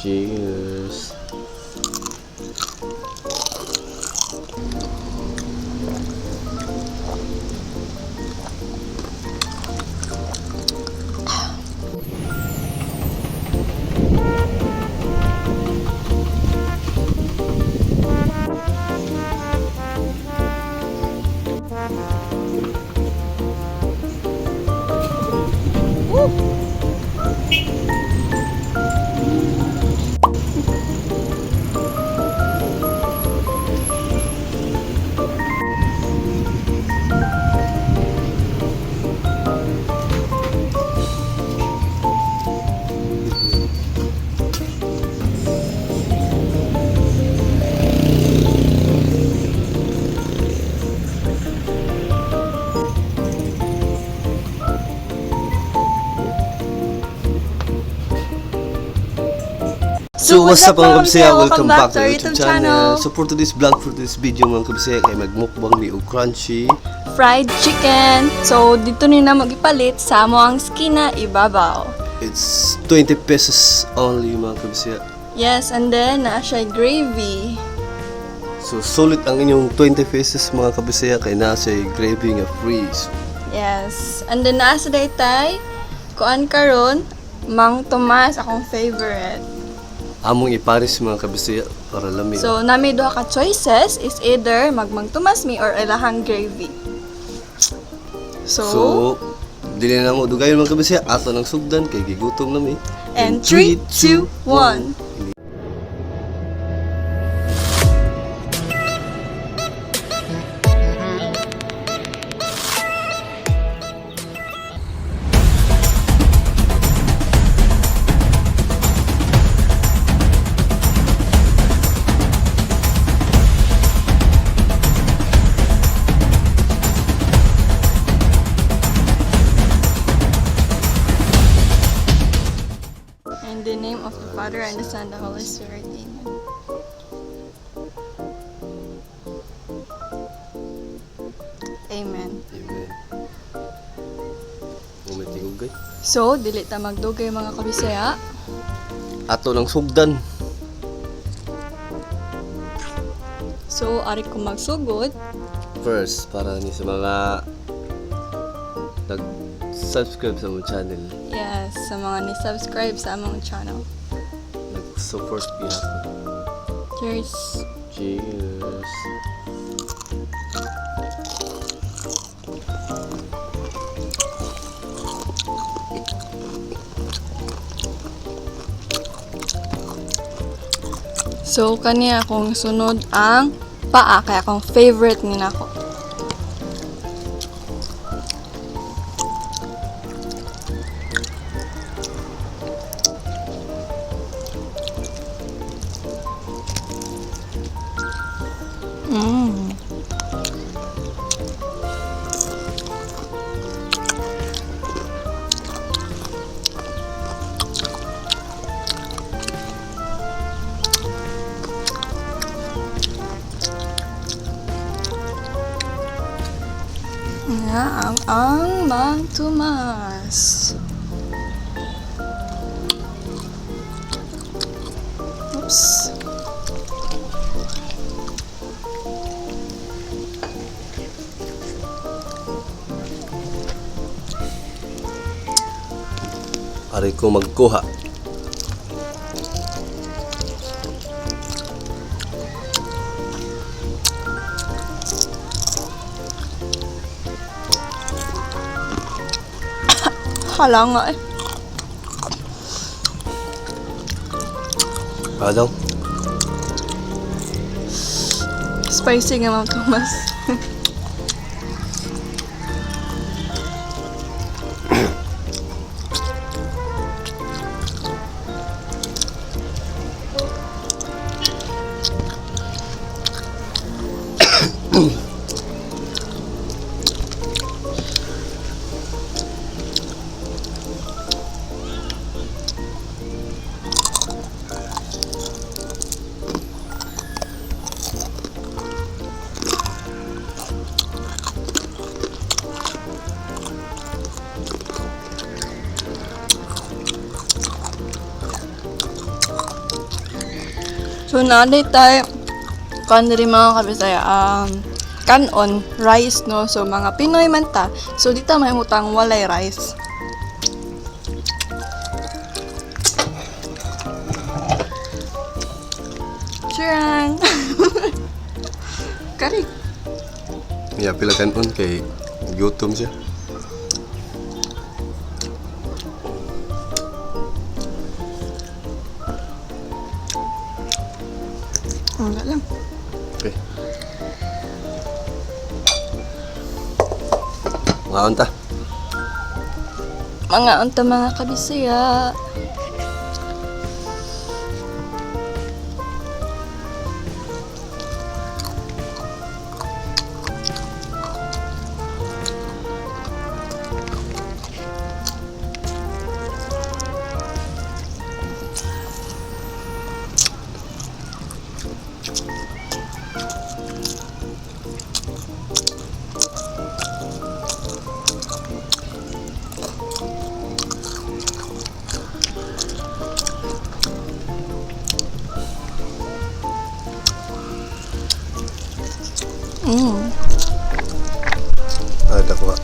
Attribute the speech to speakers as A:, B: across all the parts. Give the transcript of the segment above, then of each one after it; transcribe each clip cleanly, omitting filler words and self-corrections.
A: Cheers. So what's up, mga kabisaya? Welcome back to our YouTube channel. So for today's vlog, for today's video, mga kabisaya, kay magmukbang ni og crunchy
B: fried chicken. So, dito ni na magipalit sa amo ang skina ibabaw.
A: It's 20 pesos only, mga kabisaya.
B: Yes, and then naa siya gravy.
A: So sulit ang inyong 20 pesos, mga kabisaya, kay naa siya gravy nga free. So,
B: Yes. And then naa sa daytay kuan karon Mang Tomas, akong favorite.
A: Among ipares, mga kabisaya, para lami.
B: So, nami duha ka choices is either magmang Tomas mi or ilahang gravy. So,
A: So, dili na mo dugayon, mga kabisaya, ato nang sugdan kay gigutom na mi.
B: And 3, 2, 1. In the name of the Father and the Son and the Holy Spirit. Amen. Amen.
A: Amen. Umitigog gay.
B: So, dili ta magdugay, mga kabisaya.
A: Ato nang sugdan.
B: So, ari ko magsugod.
A: First, para ni sa mga nag-subscribe sa among channel,
B: Yes, sa mga ni-subscribe sa among channel.
A: Nag-support gihapon.
B: Cheers!
A: Cheers.
B: So, kani akong sunod ang paa, kaya akong favorite ni nako. Mm. Nga ang Mang Tomas. Oops.
A: Ari ko magkuha.
B: Hala nga eh.
A: Adaw.
B: Spicy nga Mang Tomas. So naa tay kuan diri, mga kabisaya, kanon, rice, no. So mga Pinoy man ta. So di ta mahimutang walay rice. Chirang. Kari.
A: Yeah, pila kanon kay gutom siya.
B: Wala lang.
A: Okay. Ngaon ta.
B: Mga unta, mga kabisaya.
A: Ay, dako ka.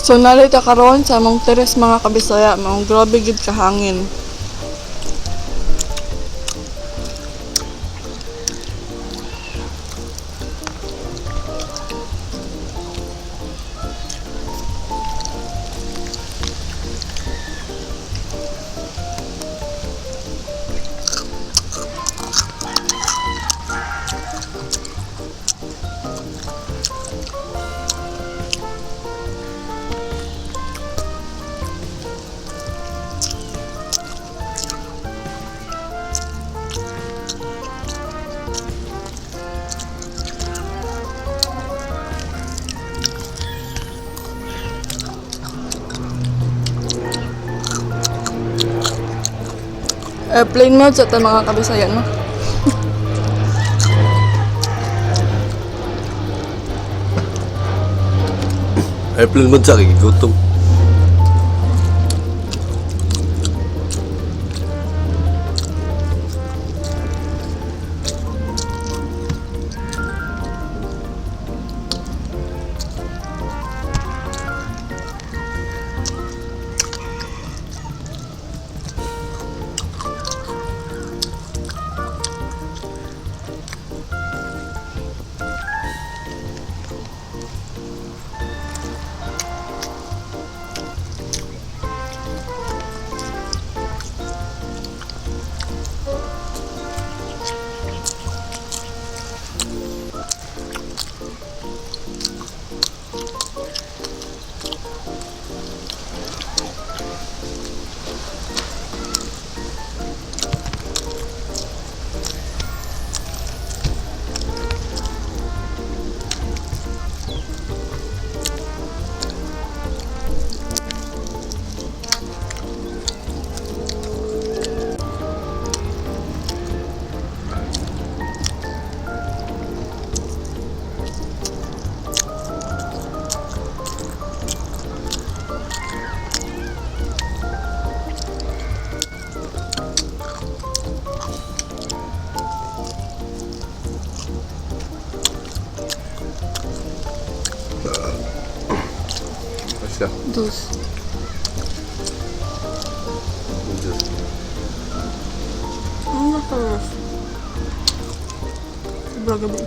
B: So nalita karon sa among terrace, mga kabisaya, maong grabe gid kahangin. Airplane mode sa ta, mga kabisaya, no?
A: Airplane mode sa kay gutom. Juice ka.
B: Juice.
A: Juice.
B: Ano na Sobra gabi.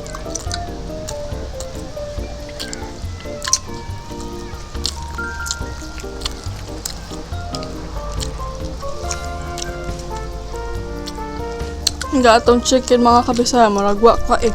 B: Nga atong chicken, mga kabisaya, maragwa ka eh.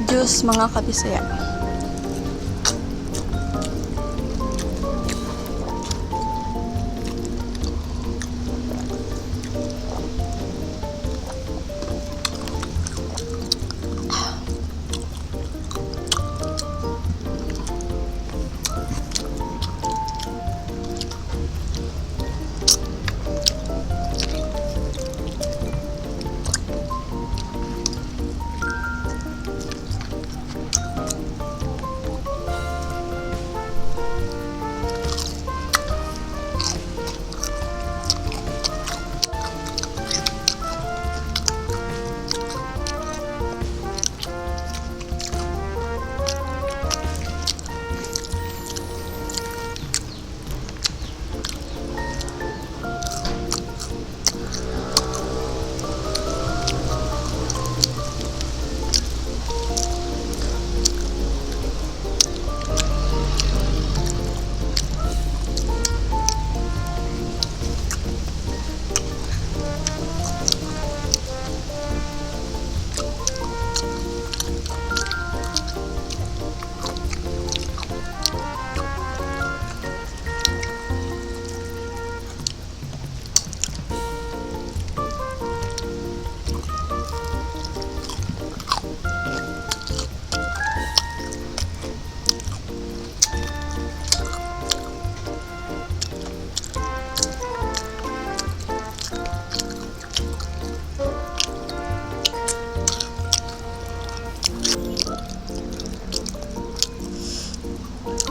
B: Juice, mga kabisaya.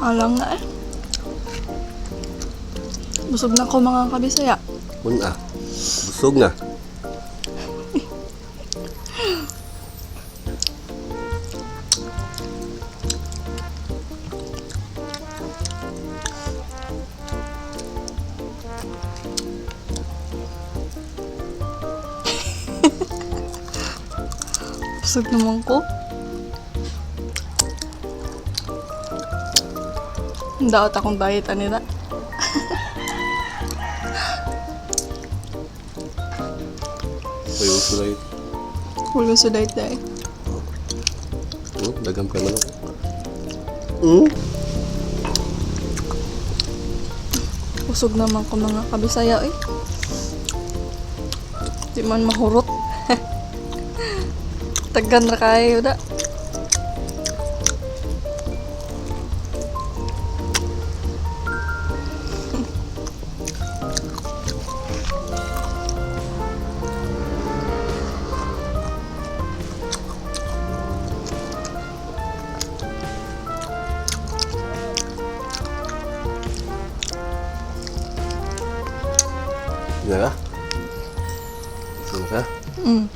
B: Alang na eh. Busog na ko, mga kabisaya.
A: Una. Busog na.
B: Busog naman ko. Daot akong diet anila.
A: Uy, uso na yun.
B: Wala sa diet dahil.
A: Dagam ka manok.
B: Busog naman ko, mga kabisaya eh. Di man mahurot. Taggan ra kayo da.
A: Na ka? Gusto ka?
B: Mm.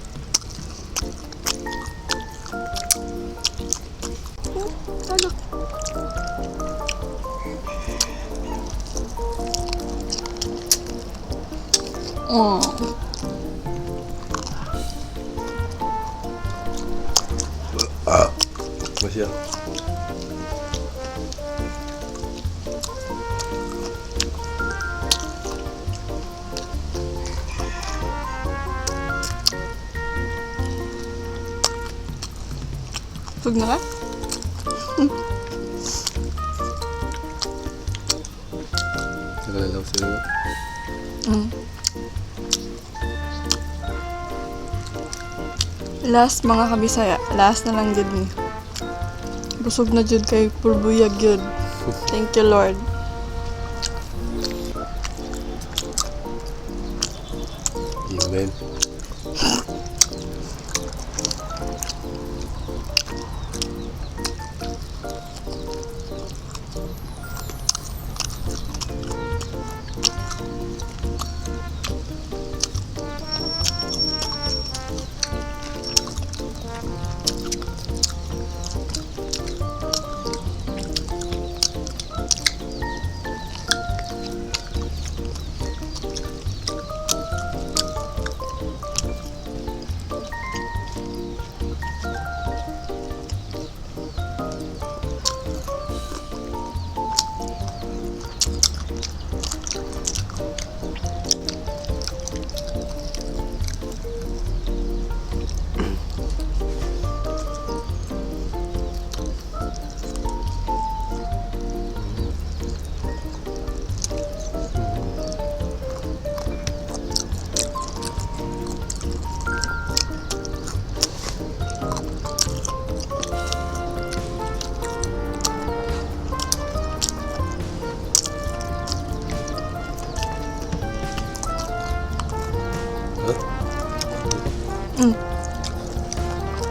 B: Talok. Oh.
A: Masya.
B: Tug na ka?
A: Nakalalaw sa'yo.
B: Last, mga kabisaya, last na lang jud ni. Busog na jud kay purbuyag jud. Thank you, Lord.
A: Amen. Huh?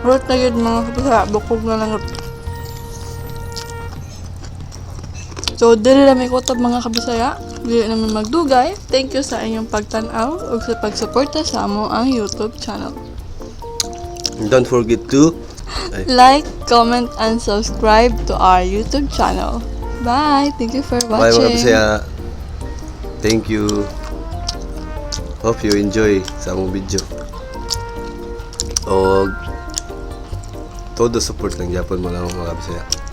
B: Worth na yun, mga kabisaya, bukog na lang. So, dili na may kutob, mga kabisaya. Dili naman magdugay. Thank you sa inyong pagtanaw ug sa pagsuporta sa amo ang YouTube channel.
A: And don't forget to ay,
B: Like, comment, and subscribe to our YouTube channel. Bye! Thank you for
A: bye, mga
B: watching.
A: kabisaya. Thank you. Hope you enjoy sa among video. O todo support lang Japon mo lang, mga kabisaya.